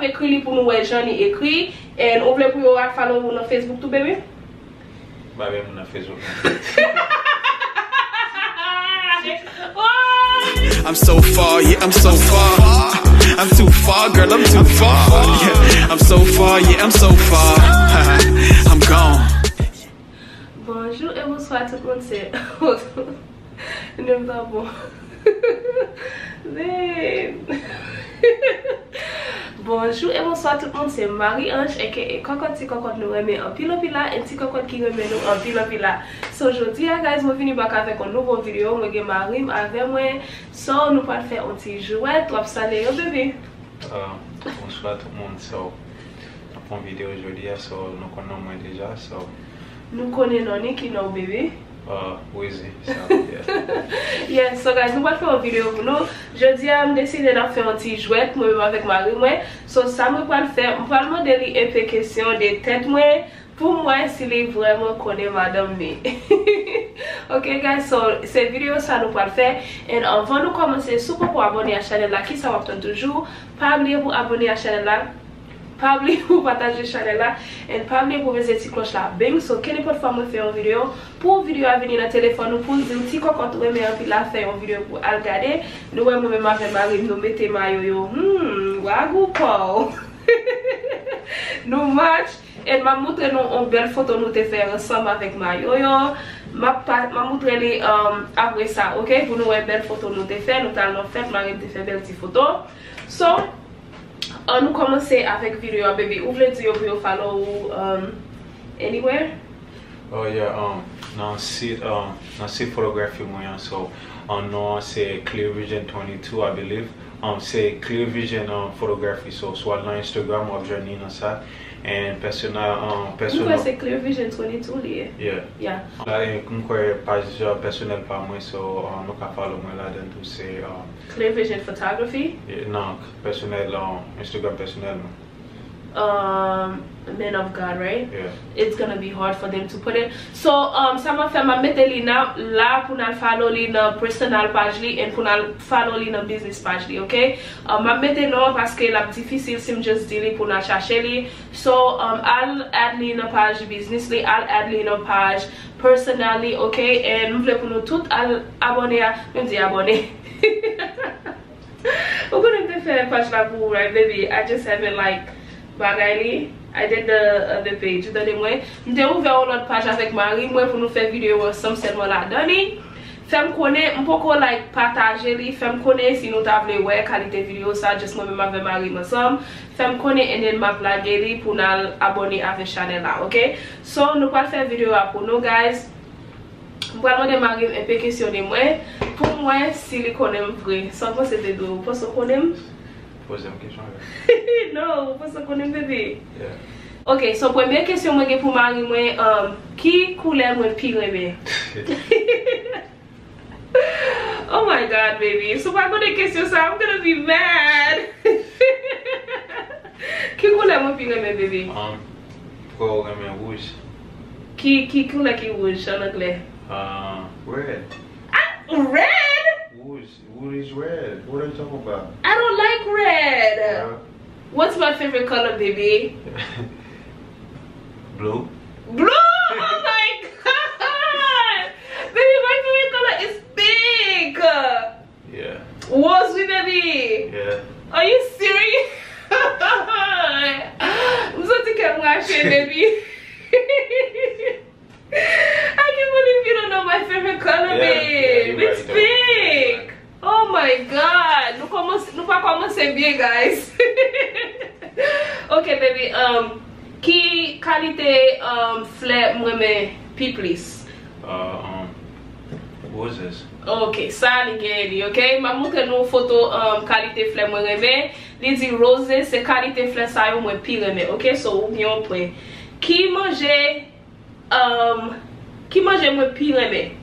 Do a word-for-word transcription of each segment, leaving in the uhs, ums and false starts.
Ekri li pou nou wè jan li ekri. And ou vle pou yo al follow ou nan Facebook tou, baby? M pa gen moun nan Facebook. I'm so far, yeah, I'm so far. I'm too far, girl, I'm too far. Yeah, I'm so far, yeah, I'm so far. I'm gone. Bonjou e bonswa tout moun, se Nèm ta bon. Men. Bonjou e bonswa tout moun, se Marie Ange aka Kòkòt, ti kòkòt nou renmen anpil anpil la, and ti kòkòt ki renmen nou anpil anpil la. So jodi a guys, mwen vini back avèk yon nouvo videyo, mwen gen mari m avè mwen. So nou pral fè yon ti jwèt, w ap salye yo, baby? Uh, bonswa tout moun, so, n ap fè yon videyo jodi a, so, nou konn non mwen deja, so. Nou konnen non ni ki non, baby? Uh, Weezy, so, yeah. Yeah, so guys, nou pral fè yon videyo pou nou. Jodi a, m deside n ap fè yon ti jwèt, mwen menm avèk mari mwen. So, sa mwen pral fè, m pral mande li enpe kesyon de tèt mwen, pou m wè si li vrèman konnen madanm li. Ok guys, so, se videyo sa nou pral fè. And anvan nou kòmanse, si w poko abòne a chanèl la, kisa w ap tann toujou? Pa bliye pou abòne a chanèl la. Pa bliye pou pataje chanèl la. And pa bliye pou peze ti klòch la. Bing, so, kenenpòt fwa mwen fè yon videyo, pou videyo a vini nan telefòn ou, pou l di w ti kòkòt ou renmen anpil la, fè yon videyo pou al gade. Nou wè mwen menm avè mari m, nou mete mayo yo. Hmm, wagou paw. Nou match. And m ap moutre nou yon bèl foto nou te fè ansanm avèk mayo yo. M ap pa, m ap moutre li, um, apre sa, ok? Pou nou wè bèl foto nou te fè. Nou t al nan fèt, mari m te fè bèl ti foto. So, ann nou kòmanse avèk videyo a, baby. Ou vle di yo pou yo follow ou, um, anywhere? Oh yeah, um, nan sit, um, nan sit fotografi mwen an, so, um, non an se Clear Vision twenty-two, I believe. Um, se Clear Vision, um, Photography, so, swa nan Instagram, w ap jwenn li nan sa. And personal, um, M kwè personal, se Clear Vision twenty-two li ye. yeah. Yeah. La, eh, m kwè paj, uh, pèsonèl pa mwen, so, um, nou ka follow mwen ladan tou, se, um, Clear Vision Photography. Yeah, non, pèsonèl, um, Instagram pèsonèl mwen. Um, man of God, right? Yeah. It's gonna be hard for them to put it. So, um, sa m ap fè, m ap mete li nan, la pou n al follow li nan personal paj li and pou n al follow li nan business paj li, ok? Um, m ap mete non an paske l ap difisil si m just di li pou n al chache li. So, um, al add li nan paj business li, al add li nan paj personal li, ok? And m vle pou nou tout al abòne a, menm di abòne. Ou konnen m te fè paj la pou ou, right, baby? I just haven't, like, bagay li. I did the other page. Ou tande mwen? M te ouvè yon lòt paj avèk mari mwen pou nou fè videyo ansanm sèlman ladan li. Fè m konnen, m poko, like, pataje li. Fè m konnen si nou ta vle wè kalite videyo sa, just mwen menm avè mari m ansanm. Fè m konnen, and then m ap lage li pou n al abòne avè chanèl la, ok? So, nou pral fè videyo a pou nou, guys. M pral mande mari m enpe kesyon de mwen pou m wè si li konnen m vre. Sa w panse, bebe? Ou panse w konnen m? Poze m kesyon la. Non, ou panse w konnen m, bebe? Yeah. Ok, so premye kesyon mwen gen pou mari mwen, um, ki koulè mwen pi renmen? Oh my God, baby. Si w pa konnen kesyon sa, I'm gonna be mad. Ki koulè mwen pi renmen, baby? Um, kwè ou renmen wouj? Ki, ki koulè ki wouj an anglè? Uh, red. Ah, red? Wouj, wouj is red. What are you talking about? I don't like red. Yeah. What's my favorite color, baby? Blue. Blue! Oh my God! Baby, my favorite color is pink! Yeah. Rose, wi, baby! Yeah. Are you serious? M santi kè m rache, baby. I can't believe you don't know my favorite color, Yeah, babe. yeah, you It's right, though. pink. Oh my God. Nou kòmanse, nou pa kòmanse byen, guys. Ok, baby. Um, ki kalite, um, flè m renmen pi plis? Uh, um, roses. Ok, sa li genyen li, ok? M ap montre nou foto, um, kalite flè mwen renmen. Li di roses se kalite flè sa yo mwen pi renmen, ok? So, ou gen yon pwen. Ki manje, um, ki manje mwen pi renmen?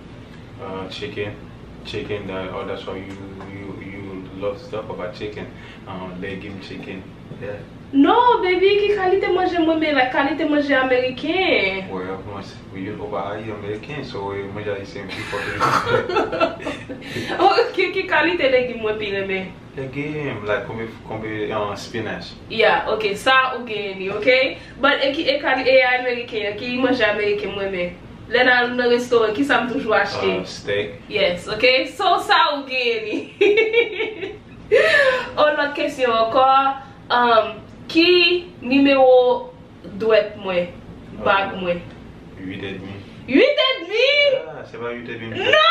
Uh, chicken. Chicken, that, oh, that's why you, you, you love stuff about chicken. Uh, legume chicken. Yeah. No, baby, ki kalite manje mwen renmen? Like, kalite manje ameriken. Well, once we over here American, so we manje ayisyen pi fò ke Ok, ki kalite legim mwen pi renmen? Legume, like, konbyen, konbyen, uh, spinach? Yeah, ok, sa ou genyen li, ok? But e ki, e ka, e ameriken an, ki manje ameriken m renmen? Lè n al nan restoran, kisa m toujou achte? Uh, steak. Yes, ok? So, sa ou genyen li. On lòt kesyon ankò, um, ki nimewo dwèt mwen, bag mwen? Uit edmi. Uit edmi? Ah, se pa uit edmi. No!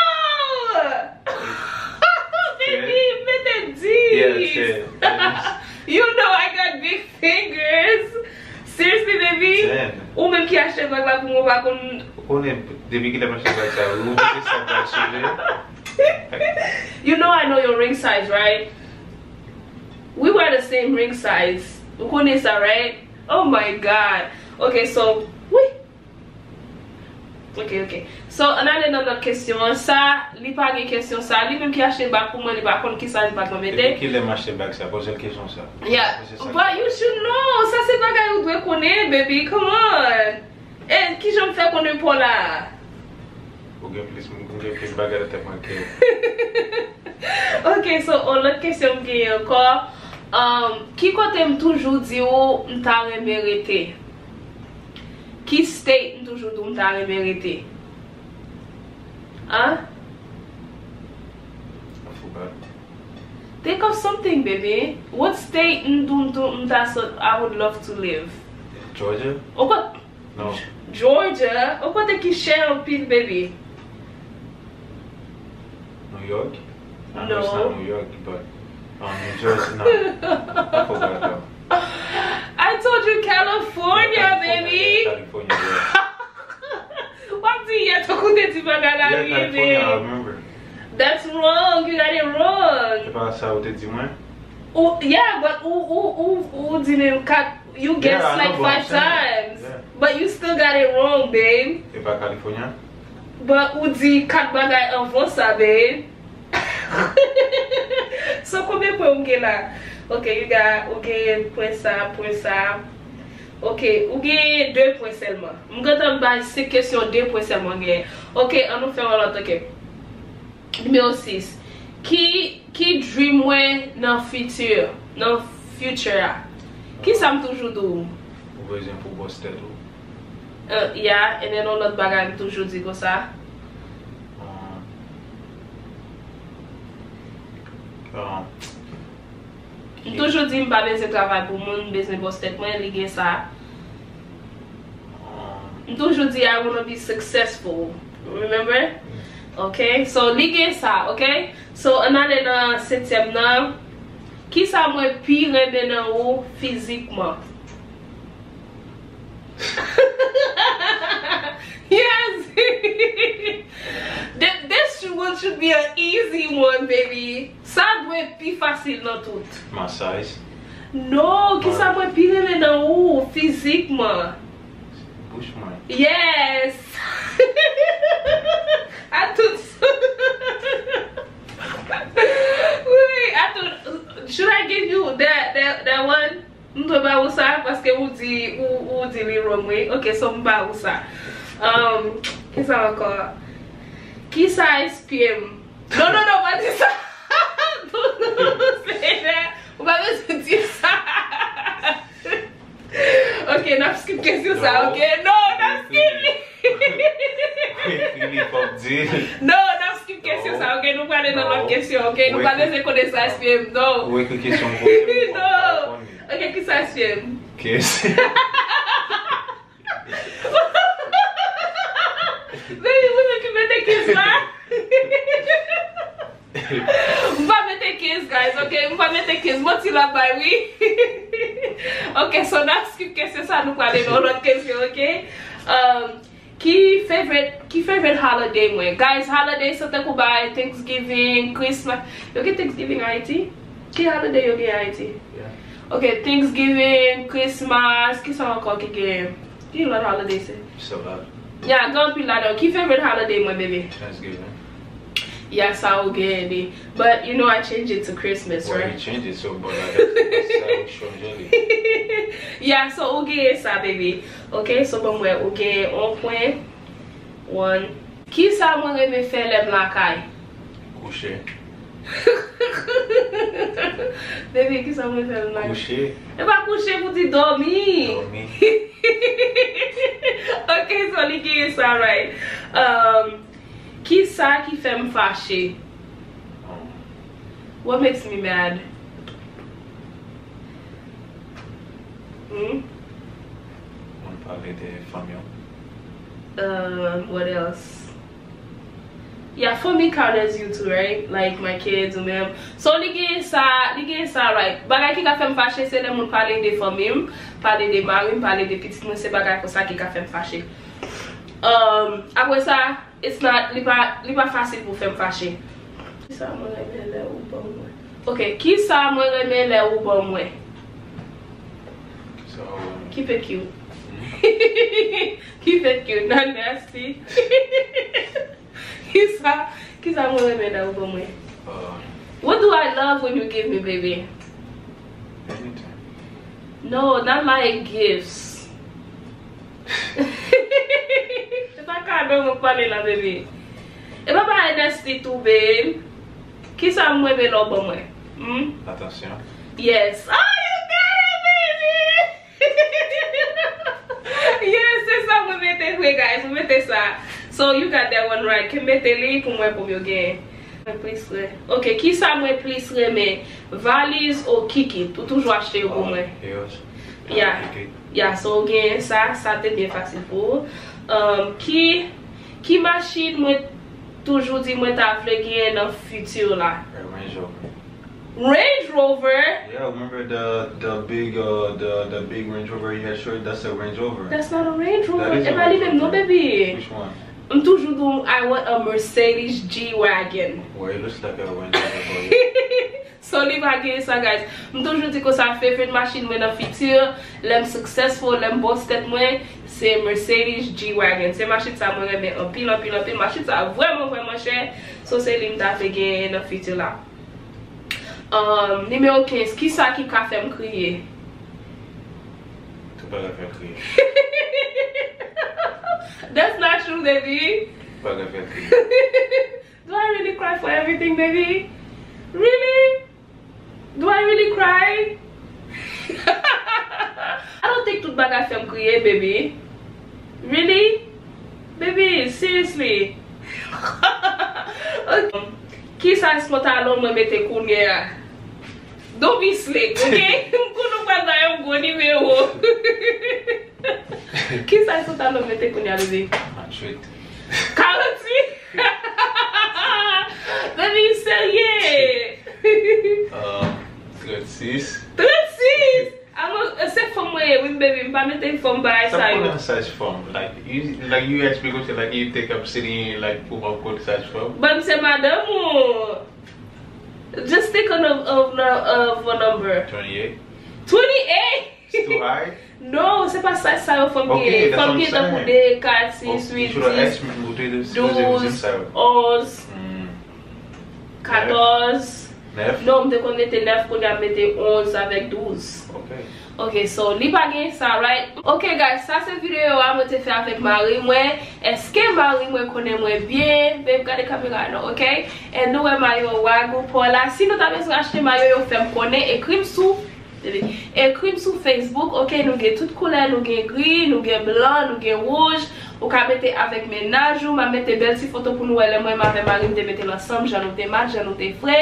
Baby, mete dis. Yeah, ten. You know I got big fingers. Seriously, baby? Ten. Ou menm ki achte bag la pou mwen, ou pa konn. Ou konnen depi kilè m achte bag sa, ou mete sa bag sou li. You know I know your ring size, right? We wear the same ring size. Ou konnen sa, right? Oh my God. Ok, so, wi. Ok, ok. So, ann ale nan lòt kesyon an. Sa, li pa gen kesyon sa. Li menm ki achte bag pou mwen, li pa konn ki size bag mwen mete. Depi kilè m achte bag sa? Poze l kesyon sa. Yeah. Poze sa. But you should know. Sa se bagay ou dwe konnen, baby. Come on. E kijan m fè konnen pa w la? Ou gen plis, ou gen plis bagay nan tèt mwen ke. Ok, so, on lòt kesyon m genyen ankò. Um, ki kote m toujou di w m ta renmen rete? Ki state m toujou di w m ta renmen rete? Hein? I forgot. Think of something, baby. What state m di w m ta, I would love to live? Georgia? Ou pa, non. Georgia? Yon kote ki chè anpil, baby. New York? I know it's not New York, but, um, New Jersey, no. I forgot, though. I told you California, baby. California, yeah. W ap di yè, tankou w te di bagay la, yeah, California, I remember. That's wrong. You got it wrong. Se pa sa ou te di mwen? Ou, yeah, but ou, ou, ou, ou di menm kat, you guess like five times. Yeah, I know, but I'm saying, yeah. But you still got it wrong, babe. E pa California? But ou di kat bagay anvan sa, babe. So, konbyen pwen ou gen la? Ok, you got, ou gen pwen sa, pwen sa. Ok, ou gen de pwen sèlman. M gentan bay senk kesyon, de pwen sèlman ou genyen. Ok, ann nou fè yon lòt, ok. Nimewo sis. Ki, ki dream mwen nan future, nan future a? Kisa m toujou di w? Ou bezwen pou bòs tèt ou. Uh, yeah, and then yon lòt bagay m toujou di konsa. Um, um, M toujou di m pa bezwen travay pou moun, m bezwen bòs tèt mwen, li gen sa. M toujou di, "I wanna be successful." Remember? Ok? So, li gen sa, ok? So, ann ale nan setyèm nan. Kisa mwen pi renmen nan ou fizikman? Yes! Th-, this one should be an easy one, baby. Sa dwe pi fasil nan tout. My size. No, kisa mwen pi renmen nan ou, fizikman? Bouch mwen. Yes! I thought so. Wi, I thought, should I give you that, that, that one? M dwe ba ou sa, paske ou di, ou, ou di li wrong, wi. Ok, so m ba ou sa. Um, kisa ankò? Ki size pye m? Non, non, non, pa di sa. Non, non, non, Seyè, ou pa bezwen di sa. Ok, n ap skip kesyon sa, ok? Non, n ap skip li. Ou ekri li, fòk di. Non, n ap skip kesyon sa, ok? Nou prale nan lòt kesyon, ok? Nou pa bezwen konnen sa, S P M, non. Ou ekri kesyon pou li, fòk pa konn li. Ok, ki sa, S P M? Kes. Baby, ou menm ki mete kes la. M pa mete kes, guys, ok? M pa mete kes. Manti l ap bay, wi. Ok, so n ap skip kesyon sa, nou prale nan lòt kesyon, ok? Um, ki favorite, ki favorite holiday mwen? Guys, holiday se tankou bay Thanksgiving, Christmas. Yo gen Thanksgiving Ayiti? Ki holiday yo gen Ayiti? Yeah. Ok, Thanksgiving, Christmas, ki sa ankò ki gen? Ki lòt holiday se? It's a lot. Yeah, gen anpil ladan. Ki favorite holiday mwen, baby? Thanksgiving. Yeah, sa ou genyen li. But, you know, I changed it to Christmas, right? Well, you changed it, so, but like, sa ou chanje li. Yeah, so ou genyen sa, baby. Ok, so ban m wè, ou genyen yon pwen. One. Kisa mwen renmen fè lè m lakay? Kouche. Baby, kisa mwen fè l la? Kouche. E pa kouche pou di dòmi. Dòmi. Ok, so li genyen sa, right? Um, kisa ki fè m fache? Um, what makes me mad? Hmm? Moun pale de fanmi w. Uh, what else? Yeah, for me count as you too, right? Like my kids ou menm. So li gen sa, li gen sa, right? Bagay ki ka fè m fache se lè moun pale de fanmi m, pale de mari m, pale de pitit mwen, se bagay konsa ki ka fè m fache. Um, apre sa, it's not, li pa, li pa fasil pou fè m fache. Kisa mwen renmen lè ou ban mwen? Ok, kisa mwen renmen lè ou ban mwen? Kisa ou renmen? Keep it cute. Hmm? Keep it cute, not nasty. Kisa, kisa mwen renmen lè ou ban mwen? Uh, What do I love when you give me, baby? Anything. No, not like gifts. Se pa kado mwen pale la, baby. E pa pa N S T tou, babe. Kisa mwen renmen lè w ban mwen? Hmm? Atansyon. Yes. Oh, you got it, baby! Yes, se sa mwen mete vre, guys. Mwen mete sa. So, you got that one right. Ke mete li pou mwen pou m yo gen. Mwen plis renmen. Ok, kisa mwen plis renmen? Valiz ou kikit? Ou toujou achte yo pou mwen? Yeah. Yeah, so ou gen sa, sa te byen fasil pou ou. Um, ki, ki machin mwen toujou di mwen ta vle genyen nan fiti la? Range Rover. Range Rover? Yeah, remember the the big uh the the big Range Rover you had showed? That's a Range Rover. That's not a Range Rover. That is a Range Rover. E pa li menm non, baby. Which one? M toujou di w, I want a Mercedes G-Wagon. Well, it looks like a Range Rover for you. So li pa gen sa, guys. M toujou di konsa, favorite machin mwen nan fiti, lè m successful, lè m boss tèt mwen, se Mercedes G-Wagon. Se machin sa mwen renmen anpil, anpil, anpil. Machin sa vrèman, vrèman chè. So se li m ta vle genyen nan fiti la. Um, nimewo kenz, kisa ki ka fè m kriye? Tout bagay fè kriye. That's not true, baby. Tout bagay fè kriye. Do I really cry for everything, baby? Really? Do I really cry? I don't think tout bagay fè m kriye, baby. Really? Baby, seriously. Ok. Ki size pantalon mwen mete kounye a? Don't be slick, ok? M konnen w pral ba yo gwo nimewo. Ki size pantalon mete kounye a, baby? Karanntuit. Karanntuit? Baby, you serye? Uh, trannsis. Trannsis? Amo, se fanm mwen ye, wi, baby. M pa mete fanm bagay sa yo. Sa pa nan size fanm. Like, you, like, you ask me question, like, you think I'm sitting here, like, pou m ap konn size fanm. But m se madanm ou. Just think of, of, of a number. Twenty-eight. Twenty-eight? It's too high? No, se pa size sa yo fanm gen. Fanm gen tankou de, kat, sis, uit, dis, douz, onz, katòz. Non, m te konn mete nèf, kounye a m mete onz avèk douz. Ok, so li pa gen sa, right? Ok, guys, sa se videyo a mwen te fè avèk mari mwen. Èske mari mwen konnen mwen byen? Babe, gade kamera a non, ok? And nou wè mayo Wagyu Paw la. Si nou ta bezwen achte mayo yo, fè m konnen, ekri m sou Ekri m sou Facebook, ok, nou gen tout koulè, nou gen gri, nou gen blan, nou gen wouj. Ou ka mete avèk mennaj ou, m ap mete bèl ti foto pou nou wè lè mwen menm avè mari m te mete l ansanm, jan nou te match, jan nou te fre.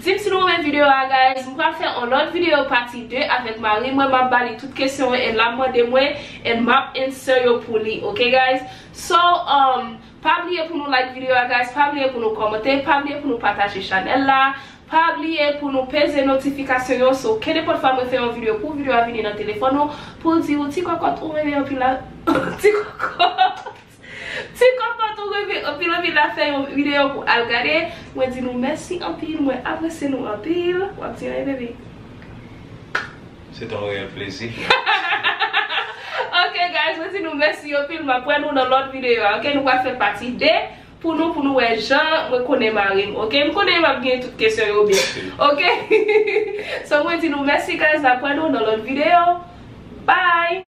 Di m si nou renmen videyo a, guys. M pral fè yon lòt videyo pati de avèk mari mwen, m ap ba li tout kesyon yo, and l ap mande mwen, and m ap answer yo pou li, ok, guys? So, um, pa bliye pou nou like videyo a, guys, pa bliye pou nou kòmante, pa bliye pou nou pataje chanèl la. Pa bliye pou nou peze notifikasyon yo, so kenenpòt fwa mwen fè yon videyo pou videyo a vini nan telefòn ou, pou l di ou ti kòkòt ou renmen anpil la, ti kòkòt, ti kòkòt ou renmen anpil anpil la fè yon videyo pou al gade. Mwen di nou mèsi anpil, mwen apresye nou anpil. W ap di anyen, baby? Se te yon reyèl plezi. Ok, guys, mwen di nou mèsi anpil. M ap wè nou nan lòt videyo a, ok? Nou pral fè pati de pou nou, pou nou wè jan mwen konnen mari m, ok? M konnen m ap gen tout kesyon yo byen, ok? So, mwen di nou mèsi, guys. M ap wè nou nan lòt videyo. Bye!